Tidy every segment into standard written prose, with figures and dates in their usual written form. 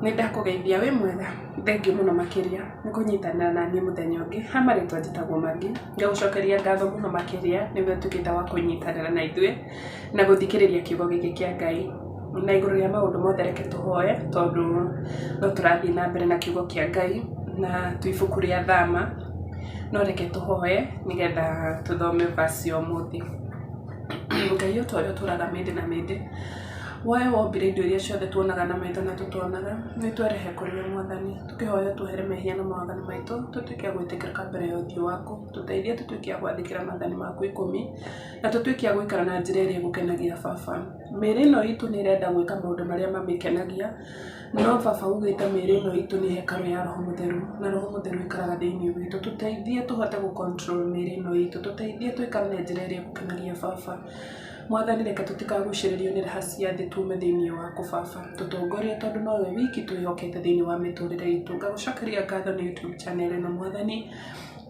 Nĩ ndakũgeithia wĩ mwega, thengiũ mũno makĩria nĩ kũnyitanĩra na niĩ mũthenya ũngĩ, ha marĩtwa njĩtagwo Maggy, ngagũcokeria ngatho mũno makĩria nĩwe ũtuĩkĩte wa kũnyitanĩra na ithuĩ na gũthikĩrĩria kiugo gĩkĩ kĩa Ngai. Na igũrũ rĩa maũndũ mothe reke tũhoe tondũ no tũrathiĩ na mbere na kiugo kĩa Ngai na twĩ ibuku rĩa Thama, no reke tũhoe nĩgetha tũthome verse ya ũmũthĩ. Ngai o ta ũrĩa ũtũraga mĩndĩ na mĩndĩ, We wombire indo iria ciothe tuonaga na maitho na tũtonaga, nĩ twerehe kũrĩ we Mwathani, tũkĩhoya ũtuohere mehia na mawaganu maitũ, tũtuĩke a gwĩtĩkĩrĩka mbere ya ũthiũ waku, tũteithie tũtuĩke a gwathĩkĩra maathani maku ikũmi, na tũtuĩke a gũikara na njĩra ĩrĩa ĩgũkenagia Baba. Mĩĩrĩ ĩno itũ nĩ ĩrenda gwĩka maũndũ marĩa mamĩkenagia, no Baba ugĩte mĩĩrĩ ĩno itũ nĩ hekarũ ya Roho Mũtheru, na Roho Mũtheru aikaraga thĩinĩ witũ. Tũteithie tũhote gũ control mĩĩrĩ ĩno itũ, tũteithie tũikare na njĩra ĩrĩa ĩgũkenagia Baba. Mwathani reke tũtikagucĩrĩrio nĩ raha cia thĩ tume thĩinĩ waku Baba. Tũtongorie tondũ nowe wiki twĩhokete thĩinĩ wa mĩtũrĩre itũ. Ngagũcokeria ngatho nĩ YouTube channel ĩno Mwathani.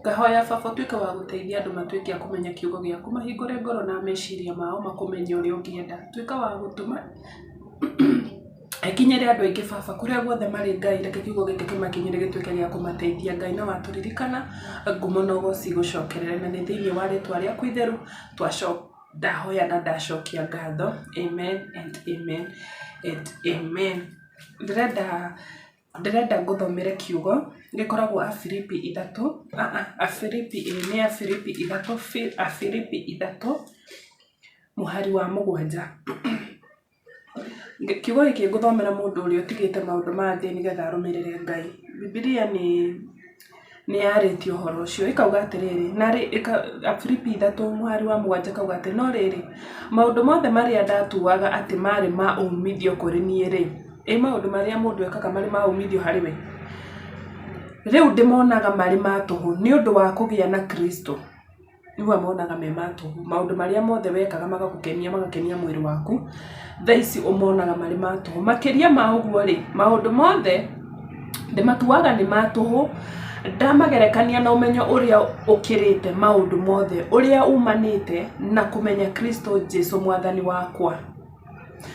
Ngahoya Baba ũtuĩke wa gũteithia andũ matuĩke a kũmenya kiugo gĩaku, mahingũre ngoro na meciria mao makũmenye ũrĩa ũngĩenda. Tuĩka wa gũtũma ĩkinyĩre andũ aingĩ Baba, kũrĩa guothe marĩ Ngai, reke kiugo gĩkĩ kĩmakinyĩre gĩtuĩke gĩa kũmateithia. Ngai na watũririkana, ngumo na ũgoci igũcokerere na nĩ thĩinĩ wa rĩtwa rĩaku itheru twacoka. Ndahoya na ndacokia ngatho. Amen and amen and amen. Ndĩrenda ndĩrenda ngũthomere kiugo gĩkoragwo Afilipi 3, Afilipi, ĩĩ nĩ Afilipi 3, Afilipi 3 mũhari wa 7. Kiugo gĩkĩ ngũthomera mũndũ ũrĩa ũtigĩte maũndũ ma thĩ nĩgetha arũmĩrĩre Ngai. Bibilia nĩ nĩ yarĩtie ũhoro ũcio ĩkauga atĩrĩrĩ, na Afilipi 3 mũhari wa 7 ĩkauga atĩ, no rĩrĩ, maũndũ mothe marĩa ndatuaga atĩ marĩ ma uumithio kũrĩ niĩ-rĩ, ĩ maũndũ marĩa mũndũ ekaga marĩ ma uumithio harĩ we, rĩu ndĩmonaga marĩ ma tũhũ nĩ ũndũ wa kũgĩa na Kristo. Rĩu amonaga me ma tũhũ. Maũndũ marĩa mothe wekaga magagũkenia magakenia mwĩrĩ waku, thaa ici ũmonaga marĩ ma tũhũ. Makĩria ma ũguo rĩ, maũndũ mothe ndĩmatuaga nĩ ma tũhũ, ndamagerekania na ũmenyo ũrĩa ũkĩrĩte maũndũ mothe, ũrĩa umanĩte na kũmenya Kristo Jesu mwathani wakwa.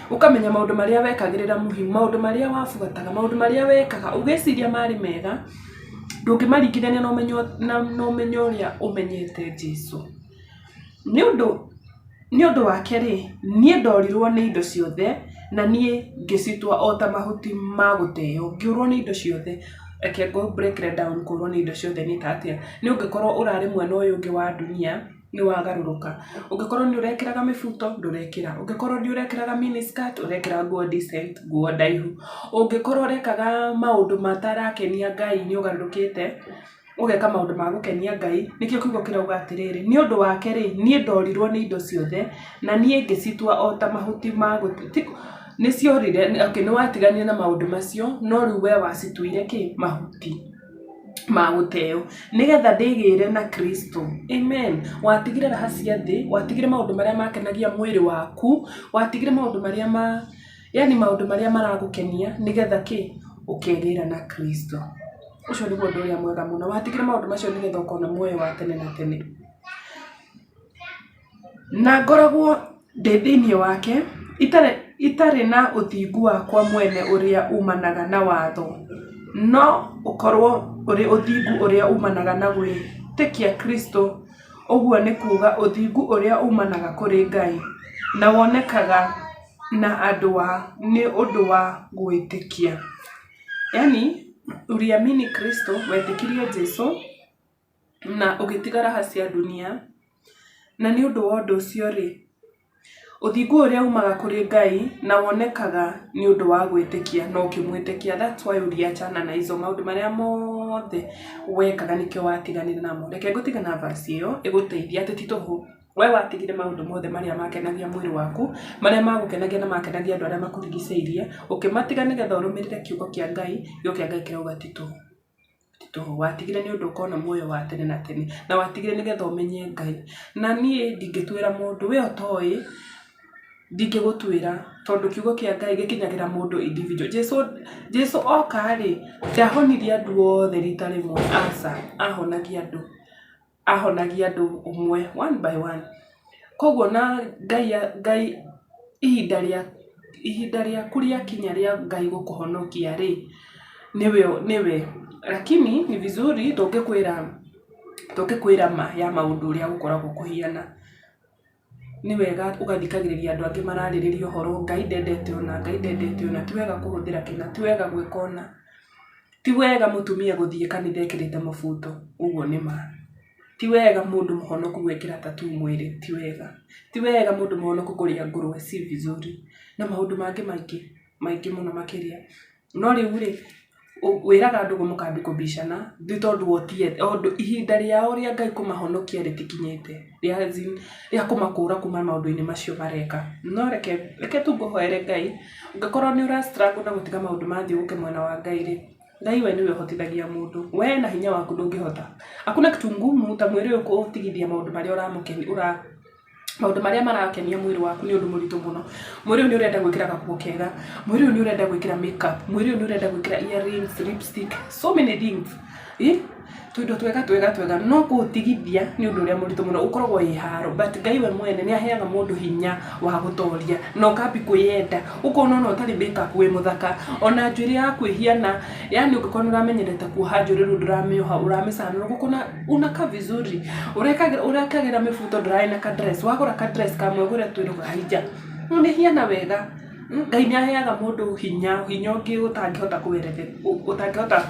Ũkamenya maũndũ marĩa wekagĩrĩra muhimu, maũndũ marĩa wabuataga, maũndũ marĩa wekaga ũgĩciria marĩ mega, ndũngĩmaringithania na ũmenyo na ũmenyo ũrĩa ũmenyete Jesu. Nĩ ũndũ wake rĩ, niĩ ndorirwo nĩ indo ciothe na niĩ ngĩcitua o ta mahuti ma gũteo, ngĩũrwo nĩ indo ciothe. Reke ngũ break it down kũũrwo nĩ indo ciothe nĩ ta atĩa. Nĩ ũngĩkorwo ũrarĩ mwena ũyũ ũngĩ wa dunia, nĩ wagarũrũka. Ũngĩkorwo nĩ ũrekĩraga mĩbuto, ndũrekĩra. Ũngĩkorwo nĩ ũrekĩraga mini skirt, ũrekĩra nguo decent, nguo ndaihu. Ũngĩkorwo ũrekaga maũndũ matarakenia Ngai nĩ ũgarũrũkĩte, ũgeka maũndũ ma gũkenia Ngai, nĩkĩo kiugo kĩrauga atĩrĩrĩ, nĩ ũndũ wake rĩ, niĩ ndorirwo nĩ indo ciothe, na niĩ ngĩcitua o ta mahuti ma gũte, nĩ ciorire, okay nĩ watiganire na maũndũ macio, no rĩu we wacituire kĩ? Mahuti ma gũteo, nĩgetha ndĩgĩre na Kristo. Amen. Watigire raha cia thĩ, watigire maũndũ marĩa makenagia mwĩrĩ waku, watigire maũndũ marĩa ma, yani maũndũ marĩa maragũkenia, nĩgetha kĩ? Ũkegĩra na Kristo. Ũcio nĩguo ũndũ ũrĩa mwega mũno. Watigire maũndũ macio nĩgetha ũkona muoyo wa tene na tene. Na ngoragwo ndĩ thĩinĩ wake, itarĩ na ũthingu wakwa mwene ũrĩa umanaga na watho, no ũkorũo ũrĩ ũthingu ũrĩa umanaga na gwĩtĩkia Kristo, ũguo nĩ kuuga ũthingu ũrĩa umanaga kũrĩ Ngai, na wonekaga na andũ nĩ ũndũ wa gwĩtĩkia. Yani, uliamini Kristo, wetĩkirie Jesu na ũgĩtiga raha cia dunia, na nĩ ũndũ wa ũndũ ũcio rĩ, ũthingu ũrĩa umaga kũrĩ Ngai na wonekaga nĩ ũndũ wa gwĩtĩkia na ũkĩmwĩtĩkia. That's why uliachana na hizo maũndũ marĩa mothe wekaga nĩkĩo watiganire namo. Reke ngũtige na verse ĩyo ĩgũteithie atĩ ti tũhũ. We watigire maũndũ mothe marĩa makenagia mwĩrĩ waku, marĩa magũkenagia na makenagia andũ arĩa makũrigicĩirie, ũkĩmatiga nĩgetha ũrũmĩrĩre kiugo kĩa Ngai. Kiugo kĩa Ngai kĩrauga ti tũhũ. Ti tũhũ. Watigire nĩ ũndũ ũkona muoyo wa tene na tene, na watigire nĩgetha ũmenye Ngai. Na niĩ ndingĩtuĩra mũndũ, we ũtoĩ ndingĩgũtuĩra tondũ kiugo kĩa Ngai gĩkinyagĩra mũndũ individual. Jesu oka rĩ, ndahonirie andũ othe rita rĩmwe, aca, ahonagia andũ ũmwe one by one. Koguo na Ngai, Ngai ihinda rĩa Ihinda rĩaku rĩakinya rĩa Ngai gũkũhonokia rĩ, nĩwe nĩwe. Lakini ni vizuri tũngĩkwĩra tũngĩkwĩra ma ya maũndũ ũrĩa gũkoragwo kũhiana. Nĩ wega ũgathikagĩrĩria andũ angĩ mararĩrĩria ũhoro, Ngai ndendete ũna, Ngai ndendete ũna, ti wega kũhũthĩra kĩna, ti wega gwĩka ũna. Ti wega mũtumia gũthiĩ kanitha ekĩrĩte mũbuto, ũguo nĩ ma. Ti wega mũndũ mũhonoku gwĩkĩra tattoo mwĩrĩ, ti wega. Ti wega mũndũ mũhonoku kũrĩa ngũrwe, si vizuri. Na maũndũ mangĩ maingĩ, maingĩ mũno makĩria. No rĩu rĩ, wĩraga andũ ũguo mũkambia kũbicana, nĩ tondũ tondũ ihinda rĩao rĩa Ngai kũmahonokia rĩtikinyĩte, rĩa kũmakũra kuma maũndũ-inĩ macio mareka. No reke reke tu ngũhoere Ngai, ũngĩkorwo nĩ ũra struggle na gũtiga maũndũ ma thĩ ũke mwena wa Ngai rĩ, Ngai we nĩwe ũhotithagia mũndũ. We na hinya waku ndũngĩhota. Hakuna kitu ngumu ta mwĩrĩ ũyũ kũũtigithia maũndũ marĩa ũramũkenia ũra maũndũ marĩa marakenia mwĩrĩ waku nĩ ũndũ mũritũ mũno. Mwĩrĩ ũyũ nĩ ũrenda gwĩkĩra gakuo kega, mwĩrĩ ũyũ nĩ ũrenda gwĩkĩra make up, mwĩrĩ ũyũ nĩ ũrenda gwĩkĩra earrings, lipstick, so many things. Ĩ tũindo twega twega twega no kũũtigithia nĩ ũndũ ũrĩa mũritũ mũno, ũkoragwo wĩ haro but Ngai we mwene nĩ aheaga mũndũ hinya wa gũtoria na ũkambi kwĩyenda, ũkona ona ũtarĩ make up wĩ mũthaka, ona njuĩrĩ yaku ĩhiana, yani ũngĩkorwo nĩ ũramenyerete kuoha njuĩrĩ rĩu ndũramĩoha ũramĩcanũra ũkona unakaa vizuri, ũrekagĩra mĩbuto ndũrarĩ na ka dress, wagũra ka dress kamwe ũgũre twĩrĩ haija, nĩ ĩhiana wega. Ngai nĩ aheaga mũndũ hinya, hinya ũngĩ ũtangĩhota ũtangĩhota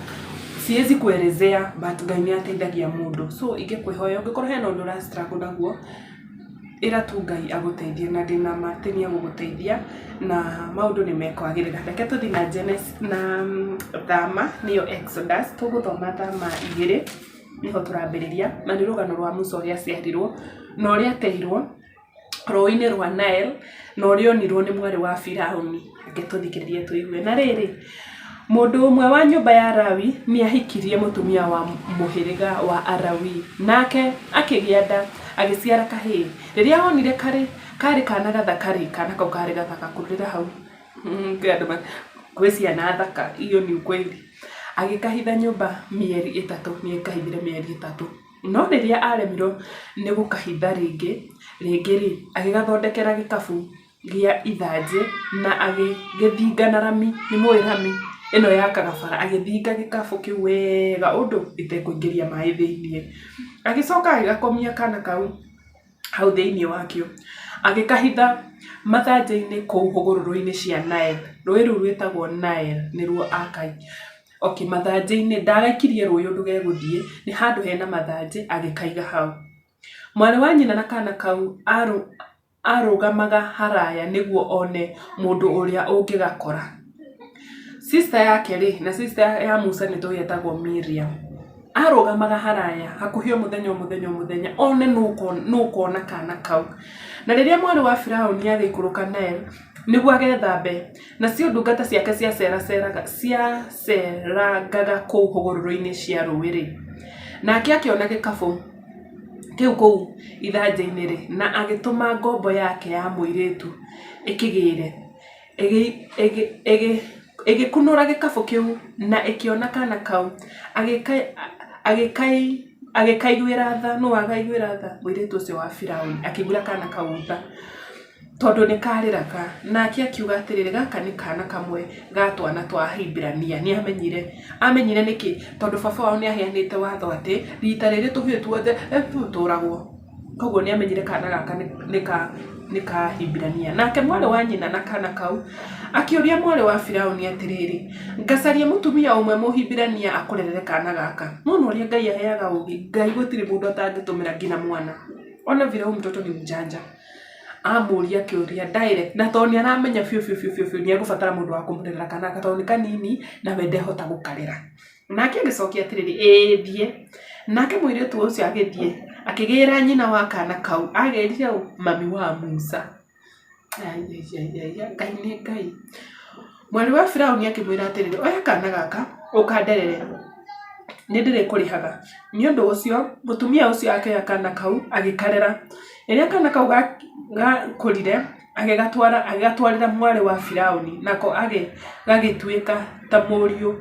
siwezi kuelezea but Ngai nĩ ateithagia mũndũ. So ingĩkwĩhoya ũngĩkorwo hena ũndũ ũra struggle naguo, ĩra tu Ngai agũteithie na ndĩna ma atĩ nĩ egũgũteithia na maũndũ nĩ mekwagĩrĩra. Reke tũthiĩ na Genesis na Thama nĩyo Exodus, tũgũthoma Thama 2 nĩho tũrambĩrĩria na nĩ rũgano rwa Musa ũrĩa aciarirwo na ũrĩa ateirwo rũĩ-inĩ rwa Nile na ũrĩa onirwo nĩ mwarĩ wa Firaũni. Reke tũthikĩrĩrie tũigue. Na rĩrĩ, mũndũ ũmwe wa nyũmba ya Lawi nĩ ahikirie mũtumia wa mũhĩrĩga wa Alawii, nake akĩgĩa nda, agĩciara kahĩĩ. Rĩrĩa onire karĩ karĩ kana gathaka-rĩ, kana kau karĩ gathaka kurĩra hau kwĩ andũ kwĩ ciana thaka, hiyo ni ukweli. Agĩkahitha nyũmba mĩeri 3, nĩ akahithire mĩeri 3. No rĩrĩa aremirwo nĩ gũkahitha rĩngĩ, rĩngĩ-rĩ, agĩgathondekera gĩkabu gĩa ithanjĩ na agĩgĩthinga na rami, nĩ mũĩ rami ĩno yakaga bara, agĩthinga gĩkabu kĩu wega ũndũ gĩtekũingĩria maĩ thĩiniĩ. Agĩcoka agĩgakomia kana kau hau thĩiniĩ wakĩo, agĩkahitha mathanjĩ-inĩ kũu hũgũrũrũ-inĩ cia Nile, rũĩ rũu rwĩtagwo Nile nĩruo okay mathanjĩ-inĩ, ndagaikirie rũĩ ũndũ gegũthiĩ, nĩ handũ hena mathanjĩ agĩkaiga hau. Mwarĩ wa nyina na kana kau arũgamaga haraya nĩguo one mũndũ ũrĩa ũngĩgakora. Sister yake rĩ, na sister ya Musa nĩ tũĩ etagwo Miriam, arũgamaga haraya hakuhĩ o mũthenya o mũthenya o mũthenya one nũ ũkona kana kau. Na rĩrĩa mwarĩ wa Firaũni agĩikũrũka Nile nĩguo agethambe, nacio ndungata ciake ciacerangaga kũu hũgũrũrũ-inĩ cia rũĩ-rĩ, nake akĩona gĩkabũ kĩu kũu ithanjĩ-inĩ rĩ, na agĩtũma ngombo yake ya mũirĩtu ĩkĩgĩre. Ĩgĩkunũra gĩkabũ kĩu na ĩkĩona kana kau, agĩkaiguĩra tha. Nũ wakaiguĩra tha? Mũirĩtu ũcio wa Firaũni akĩiguĩra kana kau tha tondũ nĩ karĩraga. Nake akiuga atĩrĩrĩ, gaka nĩ kana kamwe ga twana twa Ahibirania. Nĩ amenyire. Amenyire nĩkĩ? Tondũ baba wao nĩ aheanĩte watho atĩ rita rĩrĩ tũhĩĩ tuothe tũragwo. Koguo nĩ amenyire kana gaka nĩ ka Ahibirania. Nake mwarĩ wa nyina na kana kau akĩũria mwarĩ wa Firaũni atĩrĩrĩ, ngacarie mũtumia ũmwe Mũhibirania akũrerere kana gaka? Nĩwona ũrĩa Ngai aheaga ũgĩ? Ngai gũtirĩ mũndũ atangĩtũmĩra nginya mwana. Ona vile huyu mtoto ni mjanja. Amũria kĩũria direct na tondũ nĩ aramenya biũ biũ biũ biũ nĩ egũbatara mũndũ wa kũmũrerera kana gaka tondũ nĩ kanini na we ndehota gũkarera. Nake agĩcokia atĩrĩrĩ, ĩĩ thiĩ. Nake mũirĩtu ũcio agĩthiĩ, akĩgĩra nyina wa kana kau. Agĩrire ũ? Mami wa Musa. Ngai nĩ Ngai. Mwarĩ wa Firaũni akĩmwĩra atĩrĩrĩ, oya kana gaka ũkanderere, nĩ ndĩrĩkũrĩhaga. Nĩ ũndũ ũcio mũtumia ũcio akĩoya kana kau agĩkarera. Rĩrĩa kana kau gakũrire, agĩgatwara agĩgatwarĩra mwarĩ wa Firaũni, nako gagĩtuĩka ta mũriũ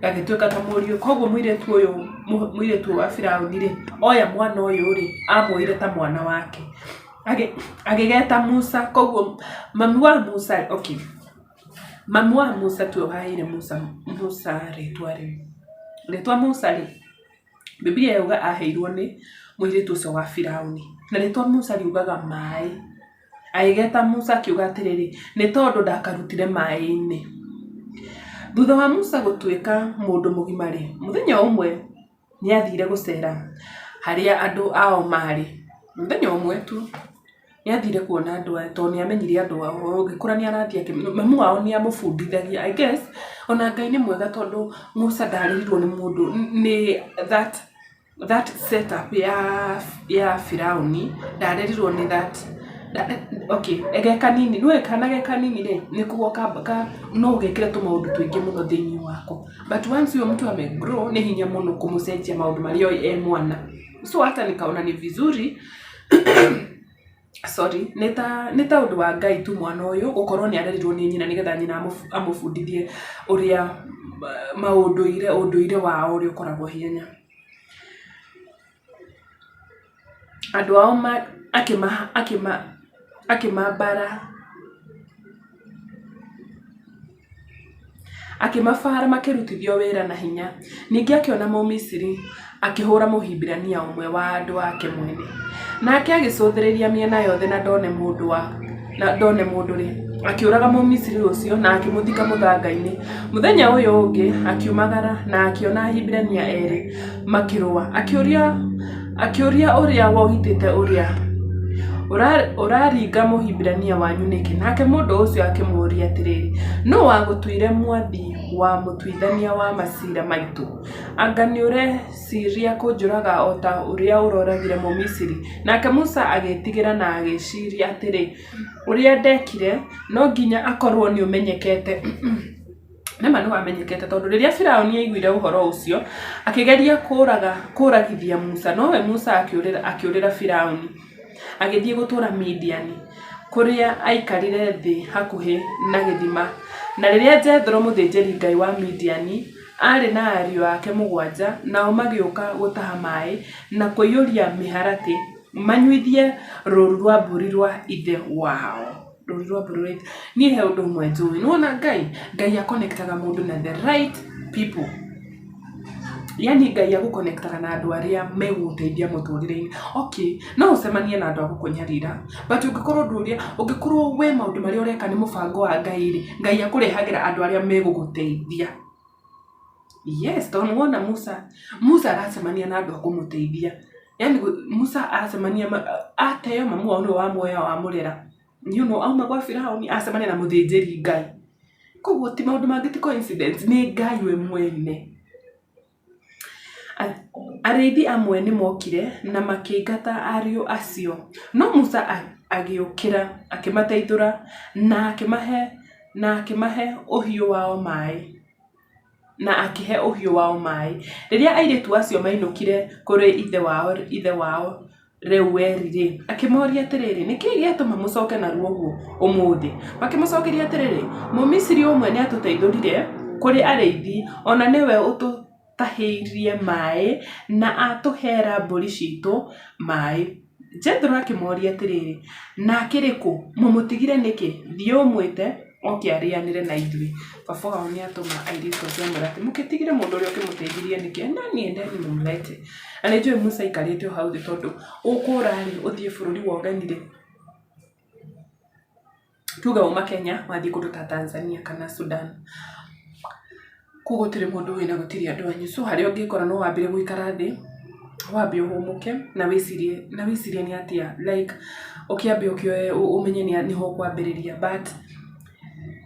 gagĩtuĩka ta mũriũ. Koguo mũirĩtu ũyũ mũirĩtu wa Firaũni rĩ, oya mwana ũyũ rĩ, amuoire ta mwana wake. Agĩgeta Musa, koguo mami wa Musa, okay. Mamu wa Musa tiwe waheire Musa, Musa rĩtwa rĩu. Rĩtwa Musa rĩ, Bibilia yauga aheirwo nĩ mũirĩtu ũcio wa Firaũni. Na rĩtwa Musa riugaga maĩ. Agĩgeta Musa akiuga atĩrĩrĩ, nĩ tondũ ndakarutire maĩ-inĩ. Thutha wa Musa gũtuĩka mũndũ mũgima rĩ, mũthenya ũmwe nĩ athire gũcera harĩa andũ ao marĩ. Mũthenya ũmwe tu nĩ athire kuona andũ aya tondũ nĩ amenyire andũ ao, ũngĩkora nĩ arathiĩ akĩmenyaga, mamu wao nĩ amũbundithagia. I guess ona Ngai nĩ mwega tondũ Musa ndarerirwo nĩ mũndũ nĩ that that set up ya Firaũni, ndarerirwo nĩ that okay ge kanini, nĩũĩ kana ge kanini rĩ, nĩko no ũgekĩre tũmaũndũ tũingĩ mũno thĩiniĩ wako. But once huyo mtu ame grow nĩ hinya mũno kũmũcenjia maũndũ marĩa oĩ e mwana. So hata nikaona ni vizuri sorry, nĩ ta nĩ ta ũndũ wa Ngai tu mwana ũyũ gũkorwo nĩ arerirwo nĩ nyina nĩgetha nyina amũbundithie ũrĩa maũndũire, ũndũire wao ũrĩa ũkoragwo ũhiana. Andũ ao akĩmabara akĩmabara makĩrutithio wĩra na hinya. Ningĩ akĩona Mũmisiri akĩhũũra Mũhibirania ũmwe wa andũ ake mwene. Nake agĩcũthĩrĩria mĩena yothe na ndone mũndũ wa na ndone mũndũ-rĩ, akĩũraga Mũmisiri ũcio na akĩmũthika mũthanga-inĩ. Mũthenya ũyũ ũngĩ akiumagara na akĩona Ahibirania erĩ makĩrũa. Akĩũria akĩũria ũrĩa wogitĩte ũrĩa, ũraringa Mũhibirania wanyu nĩkĩ? Nake mũndũ ũcio akĩmũũria atĩrĩ, Nũũ wagũtuire mwathi wa mũtuithania wa maciira maitũ? Anga nĩũreciiria kũnjũraga o ta ũrĩa ũrooragire Mũmisiri? Nake Musa agĩĩtigĩra na agĩĩciiria atĩrĩ, Ũrĩa ndekire no nginya akorũo nĩũmenyekete. Nĩ ma nĩ wamenyekete tondũ rĩrĩa Firaũni aiguire ũhoro ũcio, akĩgeria kũũraga kũũragithia Musa, nowe Musa akĩũrĩra akĩũrĩra Firaũni, agĩthiĩ gũtũũra Midiani, kũrĩa aikarire thĩ hakuhĩ na gĩthima. Na rĩrĩa Jethro mũthĩnjĩri-Ngai wa Midiani aarĩ na ariũ ake mũgwanja, nao magĩũka gũtaha maĩ na kũiyũria mĩharatĩ manyuithie rũũru rwa mbũri rwa ithe wao. Rũũru rwa mbũri rwa ithe. Niĩ he ũndũ ũmwe njũĩ, nĩ wona Ngai, Ngai a connect aga mũndũ na the right people. Yaani Ngai agũ connect aga na andũ arĩa megũgũteithia mũtũrĩre-inĩ. Okay, no ũcemanie na andũ a gũkũnyarira, but ũngĩkorwo ũndũ ũrĩa, ũngĩkorwo we maũndũ marĩa ũreka nĩ mũbango wa Ngai rĩ, Ngai akũrehagĩra andũ arĩa megũgũteithia. Yes, tondũ nĩ wona Musa, Musa aracemania na andũ a kũmũteithia. Yaani Musa aracemania, ateo mamu wao nĩwe wamuoya wamũrera. You know, auma gwa Firaũni acemania na mũthĩnjĩri Ngai. Koguo ti maũndũ mangĩ ti coincidence, nĩ Ngai we mwene. Arĩithi amwe nĩ mookire na makĩingata ariũ acio, no Musa agĩũkĩra, akĩmateithũra, na akĩmahe na akĩmahe ũhiũ wao maĩ. Na akĩhe ũhiũ wao maĩ. Rĩrĩa airĩtu acio mainũkire kũrĩ ithe wao, ithe wao Reueli-rĩ, akĩmoria atĩrĩrĩ, Nĩ kĩĩ gĩatũma mũcoke narua ũguo ũmũthĩ? Makĩmũcokeria atĩrĩ, Mũmisiri ũmwe nĩatũteithũrire kũrĩ arĩithi, o na nĩwe ũtũtahĩirie maĩ na atũheera mbũri ciitũ maĩ. Jethero akĩmoria atĩrĩrĩ, Na akĩrĩ kũ? Mũmũtigire nĩkĩ? Thiĩ ũmwĩte oke arĩanĩre na ithuĩ. Baba wao nĩ atũma airĩtu acio amwĩre atĩ mũgĩtigire mũndũ ũrĩa ũkĩmũteithirie nĩkĩ? Endeni endeni mũmũrete. Na nĩ njũĩ Musa aikarĩte o hau thĩ tondũ ũkũra rĩ, ũthiĩ bũrũri wa ũgeni rĩ, tuge wauma Kenya wathiĩ kũndũ ta Tanzania kana Sudan, kũu gũtirĩ mũndũ ũĩ na gũtirĩ andũ anyu. So harĩa ũngĩkora no wambire gũikara thĩ, wambe ũhũmũke na wĩcirie na wĩcirie nĩ atĩa like ũkĩambe ũkĩoe ũmenye nĩho ũkwambĩrĩria. But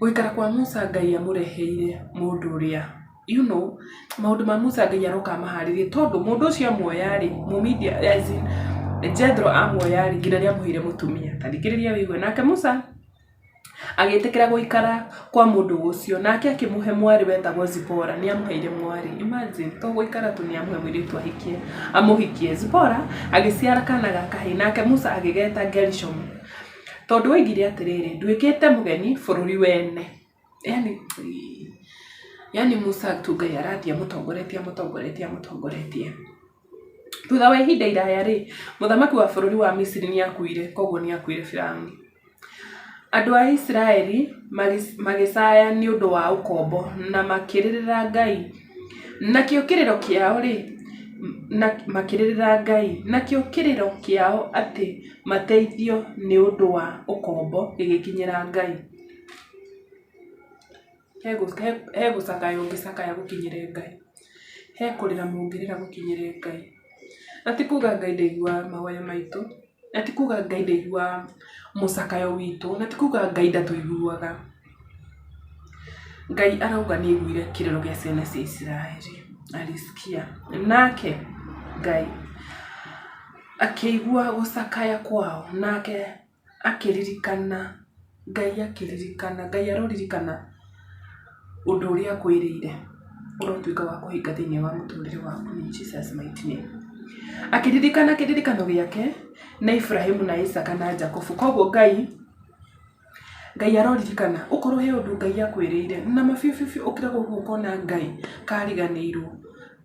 gũikara kwa Musa Ngai amũreheire mũndũ ũrĩa you know, maũndũ ma Musa Ngai aroka amaharĩrie tondũ mũndũ ũcio amuoya rĩ, mũmithia as in Jethro amuoya rĩ, nginya nĩ amũheire mũtumia. Ta thikĩrĩria wĩigue. Nake Musa agĩtĩkĩra gũikara kwa mũndũ ũcio, nake akĩmũhe mwarĩ wetagwo Zipora. Nĩ amũheire mwarĩ. Imagine, to gũikara tu nĩ amũhe mũirĩtu ahikie, amũhikie. Zipora agĩciara kana ga kahĩĩ, nake Musa agĩgeta Gerishomu, tondũ oigire atĩrĩrĩ, nduĩkĩte mũgeni bũrũri wene. Yaani, yaani Musa tu Ngai arathiĩ amũtongoretie amũtongoretie amũtongoretie. Thutha wa ihinda iraya rĩ, mũthamaki wa bũrũri wa Misiri nĩ akuire, koguo nĩ akuire Firaũni. Andũ a Isiraeli magĩcaaya nĩ ũndũ wa ũkombo na makĩrĩrĩra Ngai. Nakĩo kĩrĩro kĩao-rĩ, makĩrĩrĩra Ngai. Nakĩo kĩrĩro kĩao atĩ mateithio nĩ ũndũ wa ũkombo gĩgĩkinyĩra Ngai. He gũcakaya ũngĩcakaya gũkinyĩre Ngai. He kũrĩra mũngĩrĩra gũkinyĩre Ngai. Na ti kuga Ngai ndaiguaga mahoya maitũ. Na ti kuga Ngai ndaiguaga mũcakayo witũ, na ti kuga Ngai ndatũiguaga. Ngai arauga nĩ aiguire kĩrĩro gĩa ciana cia Isiraeli, alisikia. Nake Ngai akĩigua gũcakaya kwao, nake akĩririkana, Ngai akĩririkana, Ngai aroririkana ũndũ ũrĩa akwĩrĩire ũrotuĩka wa kũhinga thĩinĩ wa mũtũrĩre waku in Jesus mighty name. Akĩririkana kĩririkano gĩake na Iburahĩmu na Isaaka na Jakubu. Koguo Ngai, Ngai aroririkana, okorwo he ũndũ Ngai akwĩrĩire na ma biũ biũ biũ ũkĩraga ũguo ũkona Ngai kariganĩirwo,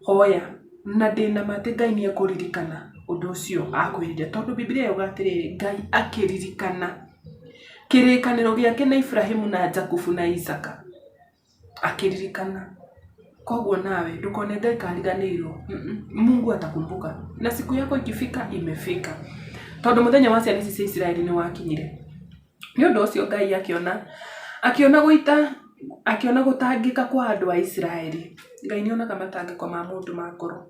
hoya na ndĩna ma atĩ Ngai nĩ ekũririkana ũndũ ũcio akwĩrire. Tondũ Bibilia yauga atĩrĩrĩ, Ngai akĩririkana kĩrĩkanĩro gĩake na Iburahĩmu na Jakubu na Isaaka. Akĩririkana. Koguo nawe ndũkone Ngai kariganĩirwo, Mungu atakumbuka na siku yako ikifika imefika. Tondũ mũthenya wa ciana ici cia Isiraeli nĩ wakinyire. Nĩ ũndũ ũcio Ngai akĩona, akĩona gũita, akĩona gũtangĩka kwa andũ a Isiraeli. Ngai nĩ onaga matangĩko ma mũndũ ma ngoro,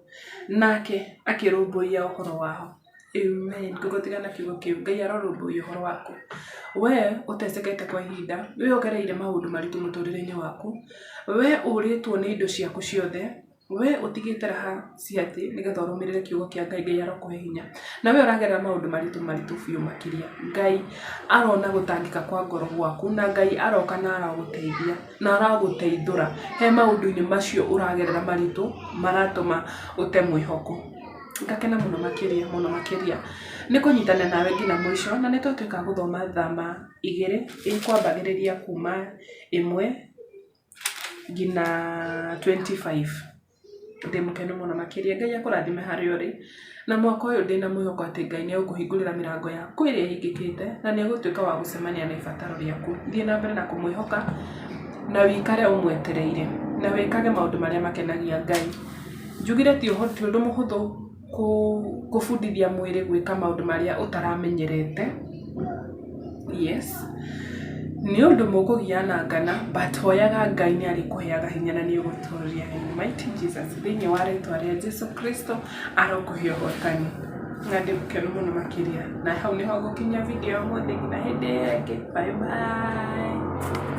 nake akĩrũmbũiya ũhoro wao. Amen. Ngũgũtiga na kiugo kĩu. Ngai arorũmbũiya ũhoro waku. We ũtecekete kwa ihinda, we ũgereire maũndũ maritũ mũtũrĩre-inĩ waku, we ũrĩtwo nĩ indo ciaku ciothe, we ũtigĩte raha cia thĩ nĩgetha ũrũmĩrĩre kiugo kĩa Ngai, Ngai arokũhe hinya. Na we ũragerera maũndũ maritũ maritũ biũ makĩria, Ngai arona gũtangĩka kwa ngoro gwaku na Ngai aroka na arogũteithia na arogũteithũra he maũndũ-inĩ macio ũragerera maritũ maratũma ũte mwĩhoko. Ngakena mũno makĩria mũno makĩria nĩ kũnyitanĩra nawe nginya mũico, na nĩ twatuĩka a gũthoma thama igĩrĩ, ĩkwambagĩrĩria kuma ĩmwe nginya 25. Ndĩ mũkenu mũno makĩria, Ngai akũrathime harĩa ũrĩ, na mwaka ũyũ ndĩna mwĩhoko atĩ Ngai nĩ egũkũhingũrĩra mĩrango yaku ĩrĩa ĩhingĩkĩte, na nĩ ũgũtuĩka wa gũcemania na ibataro rĩaku. Thiĩ na mbere na kũmwĩhoka, na wĩikare ũmwetereire, na wĩkage maũndũ marĩa makenagia Ngai. Njugire ti ũndũ mũhũthũ kũbundithia mwĩrĩ gwĩka maũndũ marĩa ũtaramenyerete, yes, nĩ ũndũ mũkũgianangana but hoyaga Ngai nĩ arĩkũheaga hinya na nĩ ũgũtũria in mighty Jesus, thĩinĩ wa rĩtwa rĩa Jesũ Kristo arokũhe ũhotani. Na ndĩ mũkenu mũno makĩria. Na hau nĩho ngũkinyia video ya ũmũthĩ nginya hĩndĩ ĩyo ĩngĩ, bye bye.